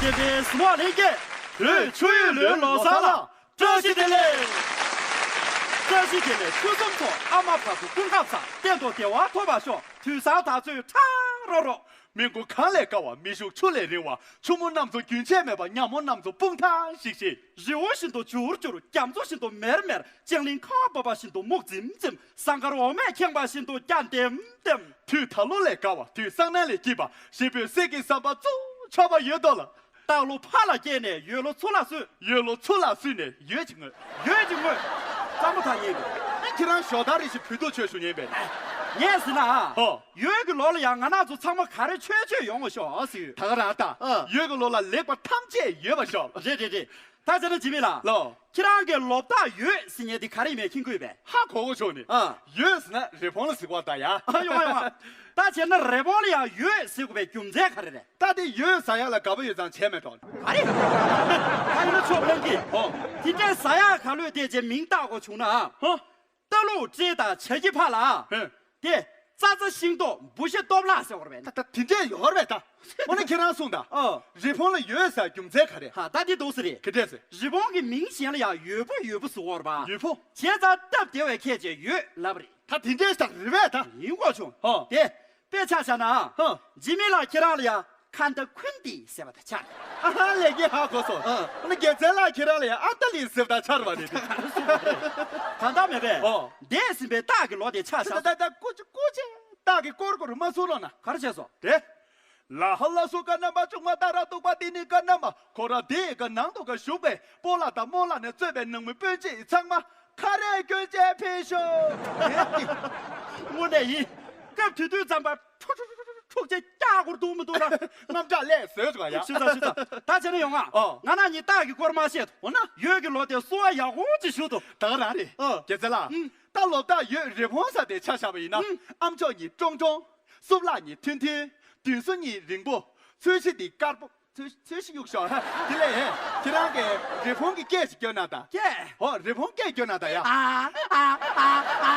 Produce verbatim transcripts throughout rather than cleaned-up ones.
བསྟན་པའི་གཟིགས་མོ་ལྷན་རྒྱས། བོད་ཆོས་ཡུལ་ལོའི་ལོ་གསར་ལ་བཀྲ་ཤིས་བདེ་ལེགས། བཀྲ་ཤིས་བདེ་ལེགས། ཆོལ་གསུམ་ཚོགས་ཨ་མ་བར་དུ་ཀུན་ཁམས་བཟང་། གཏན་དུ་བདེ་བ་ཐོབ་པར་ཤོག་དུས་བཟང་དར་ཚུལ་ཁྲ་རོ་རོ། མི་མགོ་གངས་ལས་དཀར་བ། མི་གཤོག་ཆུ་ལས་རིང་བ། ཆུ་མོ་རྣམས་ཚོ་རྒྱུན་ཆད་མེད་པ། ཉ་མོ་རྣམས་ཚོ་སྤུངས་ཐང་ཞིག་ཞིག་རི་བོ་བཞིན་དུ་བྱུར་བྱུར། རྒྱ་མཚོ་བཞིན་དུ་མེར་མེར། ལྕང་གླིང་ཁ་བ་བབས་པ་བཞིན་དུ་སྨུག་འཛིམ་འཛིམ། ཟངས་དཀར་འོ་མས་ཁེངས་པ་བཞིན་དུ་སྐྱ་ལྡེམ་ལྡེམ། དུས་ད་ལོ་ལས་དགའ་བ། དུས་སང་གནངས་ལས་སྐྱིད་པ། གཞིས་སྤོས་གསེར་གྱི་ཟམ་པ་བཙུགས་ཆོག་པ་ཡོད་དོ་ལགས། སྟག་ལོ་ཕ་ལ་སྐྱེས་ནས། ཡོས་ལོ་ཚུར་ལ་བསུས། ཡོས་ལོ་ཚུར་ལ་བསུས་ནས། ཡོས་ཀྱི་ངོས། ཡོས་ཀྱི་ངོས། གཙང་པོ་ཐག་ཉེ་གི། ཨ་ཁྱེད་རང་ཞོགས་ཐག་རིང་ཞིག་བོད་ཐུག་ཆོས་ཞུ་ཉན་པས། ངས་ཟེར་ན། ཧོ། ཡོས་ཀྱི་ལོ་ལ་ཡང་ང་རང་ཚོ་ཚང་མ་ག་རེ་ཆོས་ཆོས་ཡོང་བ་ཤོག་ཟེར། ད་ག་རང་ད། ཨ། ཡོས་ཀྱི་ལོ་ལ་ལེགས་པ་ཐམས་ཅད་ཡོད་པ་ཤོག་རེད་རེད་རེད། ད་བྱས་ན་འཇིགས་མེད་ལགས། ལོ། ཁྱེད་རང་གིས་ལོ་རྟགས་ཡོས་ཟེར་མཁན་དེ་ག་རེ་ཡིན་མིན་མཁྱེན་གྱི་ཡོད་པས། ཧ་གོ་གོ་ཆོག་ནི། ཨ། ཡོས་ཟེར་ན་རི་བོང་ལ་ཟེར་གོ་ད་ཡ། ཨ་ཡོང་ཨ་ཡོང་ཨ། ད་བྱས་ན་རི་བོང་ལ་ཡང་ཡོས་ཟེར་དགོས་པའི་རྒྱུ་མཚན་ག་རེ་རེད། ད་དེ་ཡོས་ཟ་ཡག་ལ་དགའ་པོ་ཡོད་ཙང་བྱས་མེད་འགྲོ། ག་རེ། ད་ཡིན་ན་ཆོག་ལྷན་གྱིས། ཨོ། དེ་འདྲའི་ཟ་ཡག་ག་ལོས་དེ་རྗེས་མིང་བཏགས་དགོས་བྱུང་ན། ཧོ། རྟ་ལུག་སྤྲེལ་དང་བྱ་ཁྱི་ཕག་ལ། ཧེ། དེ། རྩྭ་ཚ་ཤིང་ཏོག་འབུ་ཤ་སྟོབས་ལགས་ཟེར་བ་རེད་པས། ད་ད་དེ་འདྲས་ཡོད་རེད་པས་ད། འོ་ན་ཁྱེད་རང་གསུངས་དང་། ཨོ། རི་བོང་ལ་ཡོས་ཟེར་རྒྱུ་མཚན་ག་རེ། ཧ་ད་དེ་འདུག་སེ་རེད། ག་འདྲས་ཟེར། རི་བོང་གི་མིང་གཞན་ལ་ཡང་ཡོས་པོ་ཡོས་པོ་ཟེར་བ་རེད་པ། ཡོས་པོ། བྱས་ཙང་སྟབས་བདེ་བའི་ཁྱད་ཅེས་ཡོས་ལབ་རེད། ད་དེ་འདྲས་ད་རེད་པས་ད། ཡིན་དགོས་བྱུང་། ཧོ། དེ། དཔེ་ཆ་བཞག་ན། ཧོ། འཇིགས་མེད་ལགས་ཁྱེད་རང་ལ་ཡང་ཁ་འདའ་ཁུ་འདའ་ཟེར་བ་དང་ཆ་རེད། ཨ་ཧ་ལས་ཀྱི་ཧ་གོ་སོང་། ཨ། ཨ་ནི་རྒྱལ་མཚན་ལགས་ཁྱེད་རང་ལ་ཡང་ཨ་ཏ་ལི་ཟེར་བ་དང་ཆ་རེད་པ་རེད། ད་ལྟ་མེད་པས། ཨོ། འདས་ཟིན་པའི་སྟག་གི་ལོ་དེ་ཆ་བཞག་ད་ད་ད་ཀུ་ཅི་ཀུ་ཅི། སྟག་གི་ཀོར་ཀོར་མ་སུ་རོ་ན། ག་རེ་བྱས་སོང་། དེ། ལ་ཧ་ལ་སུ་ཀ་ན་མ་ཅུང་མ་ཏ་ར་ཏུག་པ་ཏི་ནི་ཀ་ན་མ་ཁོ་ར་དེ་ཀ་ནང་དུ་ཀ་བཞུགས་པའི་སྤོ་ལགས་དང་རྨོ་ལགས་ནས་གཙོས་པའི་ནང་མི་སྤུན་མཆེད་ཚང་མ་ཁ་རས་གྱོན་བྱས་ཕེབས་ཤོག་དངོས་གནས་ཡིན། སྐབས་དེ་དུས་ཙམ་པ་ཁྲུག་ཁྲུག་ཁྲུག་ཁྲུག་ཁྲུག་ཅེས་སྐྱག་སྐོར་འདུག་མི་འདུག་ལ། དངངས་སྐྲག་ལས་བཟོས་བྱུང་བ་ཡ། ཞུ་ས་ཞུ་ས། ད་བྱས་ན་ཡོང་ང་། ཨོ། ང་ན་ཉིད་སྟག་གི་སྐོར་མ་བཤད་དོ། འོ་ན། ཡོས་ཀྱི་ལོ་དེ་བསུ་བ་ཡག་པོ་ཅིག་ཞུ་དོ། ད་ག་རང་རེད། ཨོ། རྒྱལ་མཚན་ལགས། ཨུམ། ད་ལོ་རྟགས་ཡོས་རི་བོང་ཟེར་དེ་ཆ་བཞག་པ་ཡིན་ན། ཨུམ། ཨ་མཆོག་གཉིས་ཀྲོང་ཀྲོང་། སུབ་ལགས་གཉིས་ཐུང་ཐུང་། མདུན་སོ་གཉིས་རིང་པོ། ཚོས་གཞི་འདི་དཀར་པོ། ཚོས་ཚོས་གཞི་གཡུག་ཤོག་དེ་ལས་ཁྱེད་རང་གིས་རི་བོང་གི་སྐད་ཞིག་སྐྱོན་ན་ད། སྐད། ཧོ་རི་བོང་སྐད་སྐྱོན་ན་ད་ཡ། ཨ་ཨ་ཨ་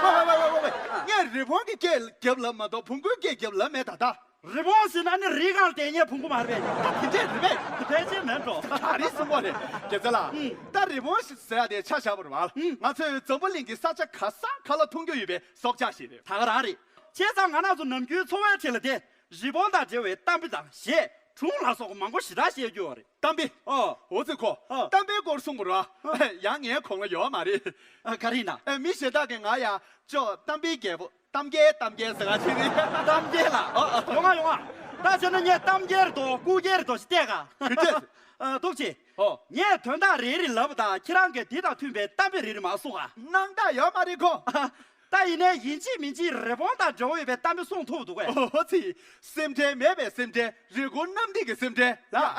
ཨ། ཝེ་ཝེ་ཝེ་ཝེ་ཝེ། ངས་རི་བོང་གི་སྐད་རྒྱབ་ལབ་མ་གཏོགས་བོང་གུའི་སྐད་རྒྱབ་ལབ་མེད་ད་ད། རི་བོང་ཟེར་ན་ནི་རི་སྒང་ལ་བསྡད་མཁན་བོང་གུ་མ་རེད་པས། ད་དེ་འདྲས་རེད་པས། དེ་འདྲས་མེད་འགྲོ། ག་རེ་གསུང་གོ་རེད། རྒྱལ་མཚན་ལགས། ཨུམ། ད་རི་བོང་ཟེར་ཡ་དེ་ཆ་བཞག་པ་རེད་པ། ཨུམ། ང་ཚོས་འཛམ་བུ་གླིང་གི་ས་ཆ་ག་ས་ག་ལ་མཐོང་རྒྱུ་ཡོད་པའི་སྲོག་ཆགས་ཤིག་རེད། ད་ག་རང་རེད། བྱས་ཙང་ང་རང་ཚོ་ནམ་རྒྱུན་འཚོ་བའི་ཁྲོད་ལ་དེ་རི་བོང་དང་འབྲེལ་བའི་གཏམ་དཔེ་དང་གཞས་སྒྲུང་ལ་སོགས་པ་མང་པོ་ཞེ་དྲག་བཤད་རྒྱུ་ཡོད་རེད། གཏམ་དཔེ། ཨོ། འོ་ཙི་ཁོ། ཨོ། གཏམ་དཔེའི་སྐོར་གསུང་དགོས་ར། ཨོ། ཡང་ངའི་གོང་ལ་ཡོད་མ་རེད། ཨ། ག་རེ་ཡིན་ན། ཨེ། མི་གཞན་དག་གིས་ང་ཡ་ཅོ་གཏམ་དཔེའི་རྒྱལ་པོ་གཏམ་རྒྱལ་གཏམ་རྒྱལ་ཟེར་ག་ཅིག་རེད། གཏམ་རྒྱལ་ལགས། ཨོ་ཨོ། ཡོང་ང་ཡོང་ང་། ད་བྱས་ན་ངས་གཏམ་རྒྱལ་རེད་དོ་སྐུ་རྒྱལ་རེད་དོ་ཞིག་བལྟས་ག་ག་འདྲས། ཨ། འདུག་ཅེ། ཨོ། ངས་དོན་དག་རེ་རེ་ལབ་པ་དང་ཁྱེད་རང་གིས་དེ་དང་མཐུན་པའི་གཏམ་དཔེ་རེ་རེ་མར་གསུང་ག་སྣང་དག་ཡོད་མ་རེད་ཁོ། ད་ཡིན་ནའི་ཡིན་གཅིག་མིན་གཅིག་རི་བོང་དང་འབྲེལ་བ་ཡོད་པའི་གཏམ་དཔེ་གསུང་ཐུབ་འདུག་གས། ཨོ་ཙི། སེམས་ཁྲལ་མེད་པའི་སེམས་ཁྲལ་རི་མགོ་གནམ་ལྡིང་གི་སེམས་ཁྲལ་ལ།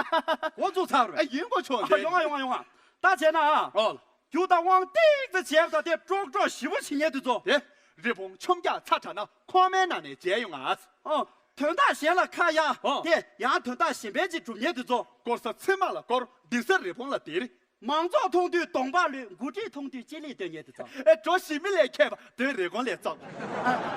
འགོ་བཙུགས་ཚར་བ་རེད། ཨ། ཡིན་དགོས་ཆོག་ཨ། འདི། ཡོང་ང་ཡོང་ང་ཡོང་ང་། ད་བྱས་ན་ཨ། ཨོ། རྒྱུ་དང་དབང་ཏིག་ཙམ་བྱས་པ་དང་དེ་ཀྲོག་ཀྲོག་ཞེ་པོ་བྱེད་མཁན་དེ་ཚོ། དེ། རི་བོང་ཆོམ་རྒྱག་ཚ་དྲགས་ན་ཁོག་མའི་ནང་ནས་མཇལ་ཡོང་ང་། ཨོ། དོན་དག་གཞན་ལ་ཁ་གཡར། ཨོ། དེ་ཡང་དོན་དག་གཞན་པའི་ཅིག་སྒྲུབ་མཁན་དེ་ཚོ། སྐོར་ས་ཚེར་མ་ལ་སྐོར། སྡིག་ས་རི་བོང་ལ་སྡིག་མང་ཚོགས་མཐོང་དུས་གདོང་པགས་ལུས། འགོ་ཁྲིད་མཐོང་དུས་ལྕེ་ལེགས་སྟོན་མཁན་དེ་ཚོ། ཨེ། གྲོ་ཞིམ་མི་ལས་མཁས་པ་དོན་རེ་སྐོང་ལས་བཙོག་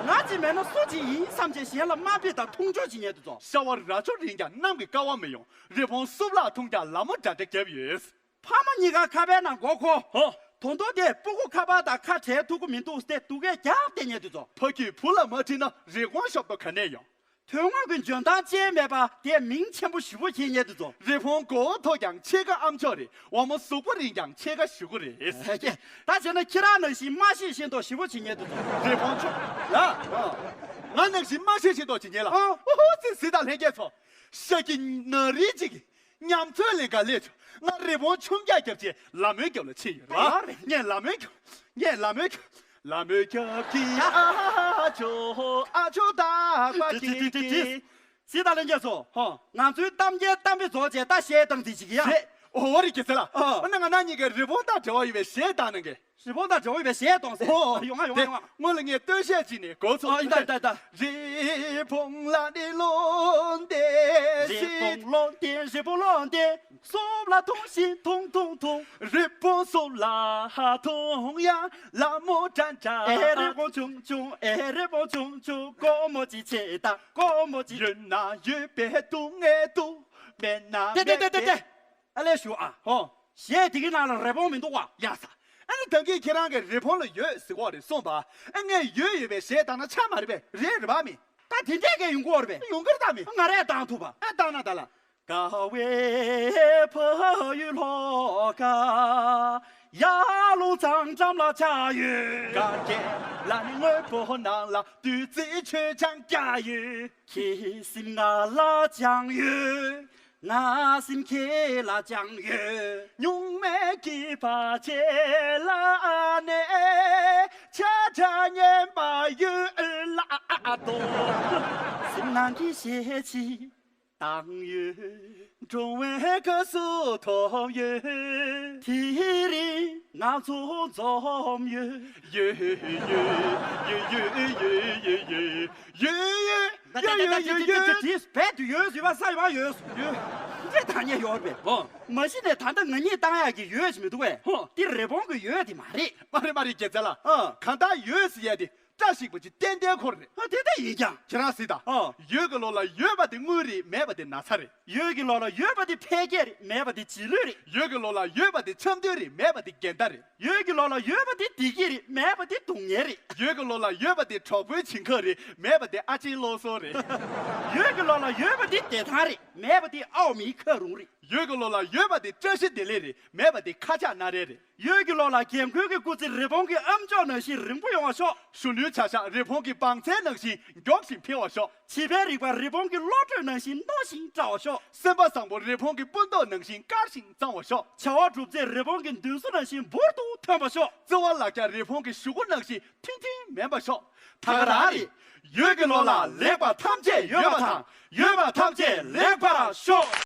ང་གཅིག་མེད་ན་སུ་གཅིག་ཡིན་བསམ་བྱས་གཞན་ལ་དམའ་འབེབས་དང་མཐོང་ཆུང་བྱེད་མཁན་དེ་ཚོ། ཤ་བ་རྭ་ཅོ་རིང་ཀྱང་གནམ་གྱི་ཀ་བ་མི་ཡོང་། རི་བོང་སུབ་ལགས་མཐོང་ཀྱང་ལ་མོ་འདྲ་འདྲ་བརྒྱབ་ཡོད། ཕ་མ་གཉིས་ཀ་ཁ་པའི་ནང་མགོ་འཁོར། ཧོ། ད་དུང་དེ་སྤུ་གུ་ཁ་པར་དང་ཁ་བྲལ་ཐུབ་ཀྱི་མི་འདུག་སྟེ་སྡུག་སྐད་རྒྱག་བསྡད་མཁན་དེ་ཚོ། ཕ་རྒྱུད་བུ་ལ་མ་ཁྲིད་ན་རི་བོང་ཤོབ་ཏོ་ག་ནས་ཡོང་། དོན་དངོས་ཀྱི་འཇོན་ཐང་ཅན་མེད་པ་དེ་མིང་ཆེན་པོ་ཞེ་པོ་བྱེད་མཁན་དེ་ཚོ། རི་བོང་མགོ་བོ་མཐོ་ཀྱང་ཕྱེད་ཀ་ཨ་མཆོག་རེད། འོ་མོ་གཟུགས་པོ་རིང་ཀྱང་ཕྱེད་ཀ་གཞུག་གུ་རེད། ད་བྱས་ན་ཁྱེད་རང་ནང་བཞིན་མ་ཤེས་ཤེས་མདོག་ཞེ་པོ་བྱེད་མཁན་དེ་ཚོ། རི་བོང་ཆུང་ལ། ང་ནང་བཞིན་མ་ཤེས་ཤེས་མདོག་བྱེད་མཁན་ལ། ཨོ། ཨོ་ཧོ་ཙི་ཟི་དང་ལྷན་རྒྱས་ཚོ། ཤ་ཀི་ན་རི་གཅིག་གི་ཉམས་ཚོད་ལེན་ག་ལས་ཆོག་ང་རི་བོང་ཆུང་རྒྱག་རྒྱབ་ཆེད་ལ་མོའི་རྒྱབ་ལ་ཕྱིན་ཡོད་རེད་པ། ཡོད་རེད། ངས་ལ་མོའི་རྒྱབ། ངས་ལ་མོའི་རྒྱབ། ལ་མོའི་རྒྱབ་ཀྱི་ཨ་ཅོ་ཨ་ཅོ་ད་པ་ཀི་ཀི། སི་ཏཱ་ལེན་རྒྱ་མཚོ། ཧོ། ང་ཚོའི་གཏམ་རྒྱལ་གཏམ་དཔེ་རྫོགས་རྗེས་ད་གཞས་བཏང་རྩིས་བྱེད་ཀྱི་ཡ། གཞས། ཨོ་རི་གེ་ཟེར་ལ། ཨ། ཨ་ན་ང་ན་གཉིས་ཀས་རི་བོང་དང་འབྲེལ་བ་ཡོད་པའི་གཞས་བཏང་གནང་གི། རི་བོང་དང་འབྲེལ་བ་ཡོད་པའི་གཞས་གཏོང་ཟེར། ཨོ། ཡོང་ང་ཡོང་ང་ཡོང་ང་། སྔོན་ལ་ངས་སྟོད་གཞས་ཅིག་ནས་འགོ་ཚུགས། ཨོ། ཡིན་ད་ཡིན་ད་ཡིན་ད། རི་བོང་ལ་ནི་བློ་གཏད་རི་བོང་ལོ་གཏད་རི་བོང་ལོ་གཏད། སོབ་ལ་ཐུང་ཞིང་ཐུང་ཐུང་ཐུང་། རི་བོང་སོབ་ལ་ཐུང་ཡ་ལ་མོ་འདྲ་འདྲ། ཨེ་རི་བོང་ཆུང་ཆུང་ཨེ་རི་བོང་ཆུང་ཆུང་། སྒོར་མོ་ཅིག་ཆེ་ད་སྒོར་མོ་ཅིག་ཡོད་ན་ཡོད་པའི་སྡུག་བསྔལ་འདུག་ཏེ་ཏེ་ཏེ་ཏེ་ཏེ། ཨ་ལས་ཞུ་ཨ། ཧོ། གཞས་དེ་གི་ནང་ལ་རི་བོང་མི་འདུག་བ། ཡ་ས། ཨ་ནི་ད་གིན་ཁྱེད་རང་གིས་རི་བོང་ལ་ཡོད་ཟེར་གོ་རེད་གསུངས་པ། ཨ་ངས་ཡོད་ཡོད་པའི་གཞས་བཏང་ན་ཆ་མ་རེད་པས། རེད་རེད་པ་མི། ད་དེ་འདྲས་གས་ཡོང་གི་ཡོད་རེད་པས། ཡོང་གི་རེད་ད་མི། ང་རས་བཏང་ཐུབ་པ། ཨ་བཏང་ན་ད་ལ། དགའ་བའི་ཕ་ཡུལ་ལྷོ་ཁ། ཡར་ཀླུང་གཙང་འགྲམ་ལ་ཆགས་ཡོད། ག་གེ་ལ་ནི་དངོས་པོ་ནང་ལ་བདུད་རྩི་མཆོད་ཆང་བརྒྱབ་ཡོད། ཁྱེད་སེམས་ང་ལ་བཅངས་ཡོད། ང་སེམས་ཁྱེད་ལ་བཅངས་ཡོད། སྨྱུག་མའི་སྐེད་པ་བྱེད་ལ་ནས་ཆ་འདྲ་ཉན་པ་ཡོད་ལ་དོ། སེམས་ནང་གི་གཞས་ཅིག་བཏང་ཡོད། འགྲོ་བའི་སྐབས་སུ་ཐོབ་ཡོད། དེ་རིང་ང་ཚོ་འཛོམས་ཡོད། ཡོད་ཡོད་ཡོད་ཡོད་ཡོད་ཡོད་ཡོད་ཡོད་ཡོད། ད་ད་ད་ད་ད་ད་ད་ད་ད་ད། རྦད་དུ་ཡོད་ཡོད་ཡོད་ཡོད། འདི་ད་ཉེ་ཡོད་པས། ཧོ། མ་གཞི་ནས་ད་ལྟ་ང་གཉིས་བཏང་ཡག་གི་ཡོད་ཅིག་མི་འདུག་བས། ཧོ། འདི་རི་བོང་གི་ཡོད་དེ་མ་རེད། མ་རེད་མ་རེད་རྒྱལ་མཚན་ལགས། ཨ། གང་ལྟར་ཡོད་ཟེར་ཡ་དེ་བཀྲ་ཤིས་པ་ཅིག་ཏན་ཏན་ཁོ་རེད། ཨ་དེ་ད་ཡིན་ཀྱང་། ཁྱེད་རང་གཟིགས་དང་། ཨ། ཡོད་ཀྱི་ལོ་ལ་ཡོད་པ་དེ་དངུལ་རེད། མེད་པ་དེ་ན་ཚ་རེད། ཡོད་ཀྱི་ལོ་ལ་ཡོད་པ་དེ་འཕེལ་རྒྱས་རེད། མེད་པ་དེ་རྗེས་ལུས་རེད། ཡོད་ཀྱི་ལོ་ལ་ཡོད་པ་དེ་འཆམ་མཐུན་རེད། མེད་པ་དེ་འགལ་ཟླ་རེད། ཡོད་ཀྱི་ལོ་ལ་ཡོད་པ་དེ་བདེ་སྐྱིད་རེད། མེད་པ་དེ་སྡུག་བསྔལ་རེད། ཡོད་ཀྱི་ལོ་ལ་ཡོད་པ་དེ་གྲོགས་པོའི་བྱིན་ཁ་རེད། མེད་པ་དེ་ཨ་ཅེའི་བློ་སོ་རེད། ཡོད་ཀྱི་ལོ་ལ་ཡོད་པ་དེ་བདེ་ཐང་རེད། མེད་པ་དེ་ཨའོ་མིའི་ཁ་རུང་རེད། ཡོད་ཀྱི་ལོ་ལ་ཡོད་པ་དེ་བཀྲ་ཤིས་བདེ་ལེགས་རེད། མེད་པ་དེ་ཁ་ཆག་སྣ་རལ་རེད། ཡོད་ཀྱི་ལོ་ལ་རྒན་རྒོན་གྱི་སྐུ་ཚེ་རི་བོང་གི་ཨམ་ཅོག་ནང་བཞིན་རིང་པོ་ཡོང་བ་ཤོག། གཞོན་ནུའི་བྱ་གཞག་རི་བོང་གི་བང་རྩལ་ནང་བཞིན་མགྱོགས་ཤིང་འཕེལ་བ་ཤོག། བྱིས་པའི་རིག་པ་རི་བོང་གི་བློ་གྲོས་ནང་བཞིན་རྣོ་ཞིང་བཀྲ་བ་ཤོག། སེམས་པ་བཟང་པོ་རི་བོང་གི་སྤུ་མདོག་ནང་བཞིན་དཀར་ཞིང་གཙང་བ་ཤོག། བྱ་བ་སྒྲུབ་ཚད་རི་བོང་གི་མདུན་སོ་ནང་བཞིན་འབུར་དུ་ཐོན་པ་ཤོག། བརྩེ་བ་ལག་ཆ་རི་བོང་གི་གཞུ་གུ་ནང་བཞིན་ཐིང་ཐིང་མེད་པ་ཤོག། ད་ག་རང་རེད། ཡོད་ཀྱི་ལོ་ལ་ལེགས་པ་ཐམས་ཅད་ཡོད་པ་དང་། ཡོད་པ་ཐམས་ཅད་ལེགས་པར་ཤོག།